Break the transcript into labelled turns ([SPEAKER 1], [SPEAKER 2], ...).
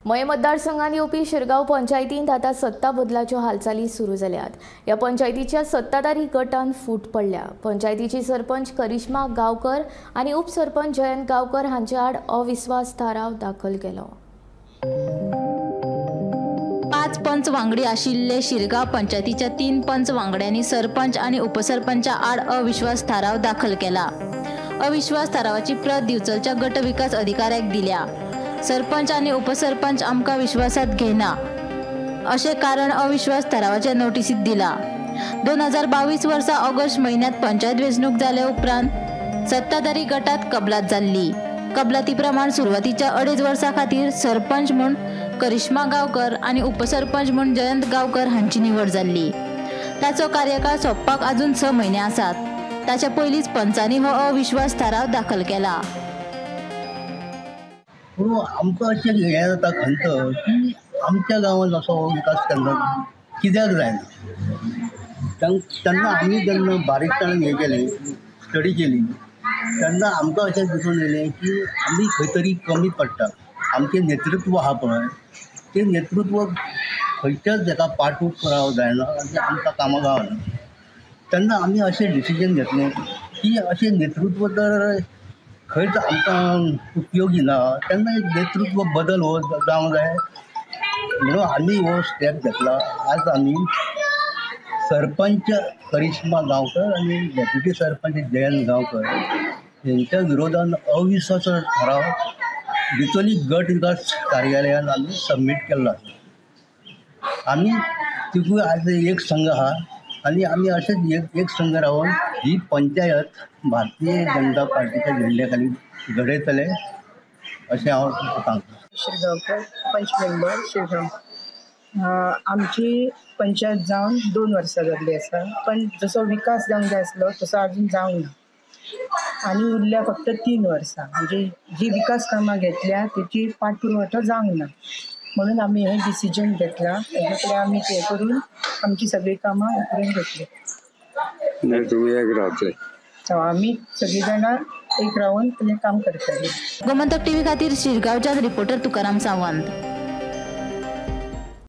[SPEAKER 1] मये मतदारसंघात येवपी शिरगांव पंचायतींत आतां सत्ता बदलाच्यो हालचाली सुरू जाल्यात. ह्या पंचायतीच्या सत्ताधारी गटान फूट पडल्या. पंचायतीची सरपंच करिश्मा गांवकर आनी उपसरपंच जयंत गांवकर हांचे आड अविस्वास थाराव दाखल केलो.
[SPEAKER 2] 5 पंच वांगडी आशिल्ले शिरगांव पंचायतीच्या 3 पंच वांगड्यांनी सरपंच आनी उपसरपंचा आड अविश्वास थाराव दाखल केला. अविश्वास थारावाची प्रत दिवचलच्या गट विकास अधिकाऱ्याक दिल्या. सरपंच आनी उपसरपंच आमकां विश्वासात घेना अशें कारण अविश्वास थारावाच्या नोटीसीत दिला. 2022 वर्सा ऑगस्ट म्हयन्यांत पंचायत वेंचणूक जाल्या उपरांत सत्ताधारी गटात कबलात जाल्ली. कबलाती प्रमाण सुरवातीच्या 2.5 वर्सां खातीर सरपंच म्हूण करिश्मा गांवकर आनी उपसरपंच म्हूण जयंत गांवकर हांची निवड जाल्ली. ताचो कार्यकाळ सोंपपाक अजून 6 म्हयने आसात. ताच्या पयलींच पंचांनी हो अविश्वास थाराव दाखल केला.
[SPEAKER 3] पूण आमकां अशें हें जाता खंत की आमच्या गांवांत असो विकास केन्ना कित्याक जायना. तेन्ना आमी जेन्ना बारीकसाणेन हें केलें, स्टडी केली, तेन्ना आमकां अशें दिसून येयलें की आमी खंय तरी कमी पडटा. आमचें नेतृत्व आहा पळय, तें नेतृत्व खंयच्याच हेका पाठपुरावो जायना आनी आमकां कामां गावना. तेन्ना आमी अशें डिसिजन घेतलें की अशें नेतृत्व तर खंयच आमकां उपयोगी ना, तेन्ना एक नेतृत्व बदल हो जावंक जाय म्हणून आमी हो स्टेप घेतला. आज आमी सरपंच करिश्मा गांवकर आनी डेप्युटी सरपंच जयंत गांवकर हेंच्या विरोधान अविश्वास थाराव दिचोली गट विकास कार्यालयान आमी सबमीट केल्लो आसा. आमी तिगूय आज एक संघ आहा आनी आमी अशेंच एक संघ रावन ही पंचायत भारतीय जनता पार्टीच्या झेंड्या खाली घडयतले अशें हांव सांगता.
[SPEAKER 4] शिरगांवकर, पंच मेंबर शिरगांव. आमची पंचायत जावन 2 वर्सां जाल्ली आसा, पण जसो विकास जावंक जाय आसलो तसो अजून जावंक ना आनी उरल्या फक्त 3 वर्सां. म्हणजे जी विकास कामां घेतल्या तेची पाठपुरवठो जावंक ना, म्हणून आमी हें डिसिजन घेतलां. हेजे कडेन आमी ते करून आमची सगळीं कामां करून घेतली.
[SPEAKER 5] तुमी एक रावतले,
[SPEAKER 4] आमी सगळीं जाणां एक रावन तें काम करतले.
[SPEAKER 2] गोमंतक टीव्ही खातीर शिरगांवच्यान रिपोर्टर तुकाराम सावंत.